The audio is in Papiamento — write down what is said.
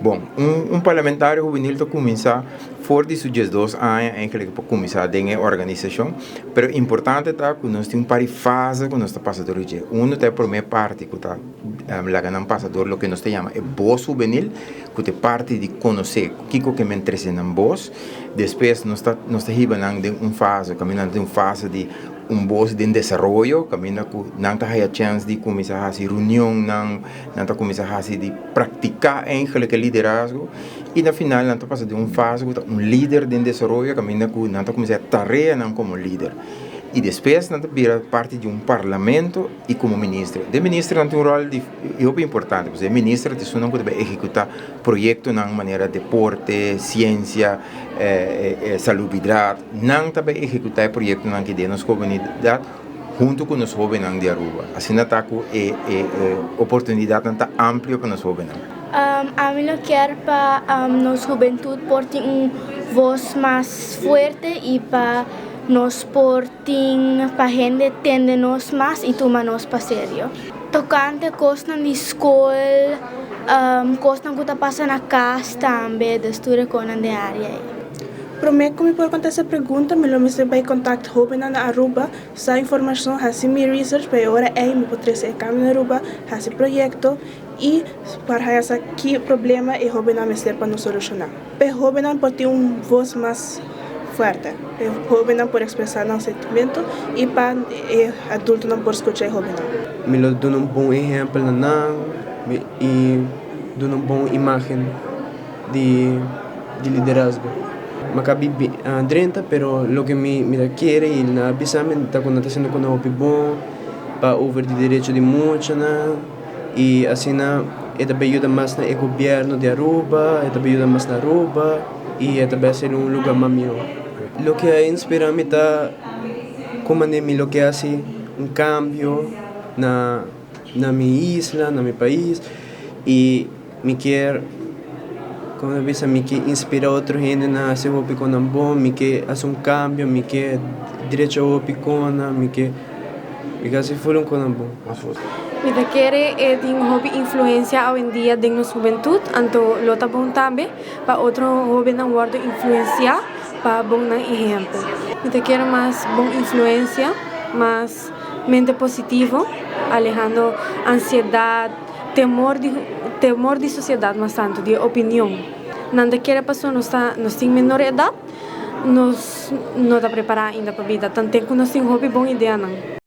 Bon, un parlamentario hubenil ta cuminsa for di su 12 aña eigenlijk pa cuminsa den e organisacion, pero importante ta cu nos tin un par di fase cu nos ta pasa door dje. Uno ta e prome parti cu ta laga nan pasa door loke nos ta yama e bos hubenil, cu ta e parti di conoce kico ke men trece nan bos. Despues nos ta hiba nan den un fase, caminda den un fase di un bos den desaroyo, caminda cu nan ta haya chance di cuminsa haci reunion, nan ta cuminsa haci di practica eigenlijk e liderazgo y na final nan ta pasa den un fase cu ta un lider den desaroyo, caminda cu nan ta cuminsa tarea nan como lider. Y despues nan ta bira parti di un parlamento y como minister. E minister nan tin un rol di hopi importante, pasobra e minister ta esunnan cu ta ehecuta proyectonan manera deporte, ciencia, salubridad. Nan ta ehecuta e proyectonan aki den nos comunidad hunto cu nos hobennan di Aruba. Asina ta cu e oportunidad ta amplio pa nos hobennan. Ami lo kier pa nos hubentud por tin un voz mas fuerte y pa nos por tin pa hende tende nos mas y tuma nos pa serio. Tocante cosnan di scol, cosnan cu ta pasa na cas tambe, dus tur cosnan den area ey. Prome cu mi por contesta e pregunta, mi lo mester bay contact hobennan na Aruba, sa informacion, haci mi research, pa ora ey mi por trece e cambio na Aruba, haci proyecto y pa haya ki problema e hobennan mester pa nos soluciona. Pa hobennan por tin un voz mas fuerte, e hobennan por expresa nan sentimento y pa e adultonan por scucha e hobennan. Mi lo duna un bon ehempel na nan y duna un bon imagen di liderazgo. Mi a caba 30, pero loke mi kier y nan a bisa mi ta cu nan ta haciendo cu hopi bon pa over di derecho di muchanan y asina e tambe yuda mas na gobierno di Aruba, e tambe yuda mas na Aruba y e tambe ser un lugar mas miho. Loke a inspira mi ta con mi lo kier haci un cambio na mi isla, na mi pais y mi kier, con mi bisa, mi kier inspira otro hende na haci hopi cos bon, mi kier haci un cambio, mi kier drecha hopi cos, mi kier haci full un cos bon. Mi ta kere e tin hopi influencia awendia den nos hubentud, anto lo ta bon tambe pa otro hobennan wordo influencia pa bon nan ehempel. Mi ta kere mas bon influencia, mas mente positivo, alehando ansiedad, temor di sociedad mas tanto, di opinion. Nan ta kere paso nos tin menor edad, nos no ta prepara ainda pa bida, tanto cu nos tin hopi bon ideanan.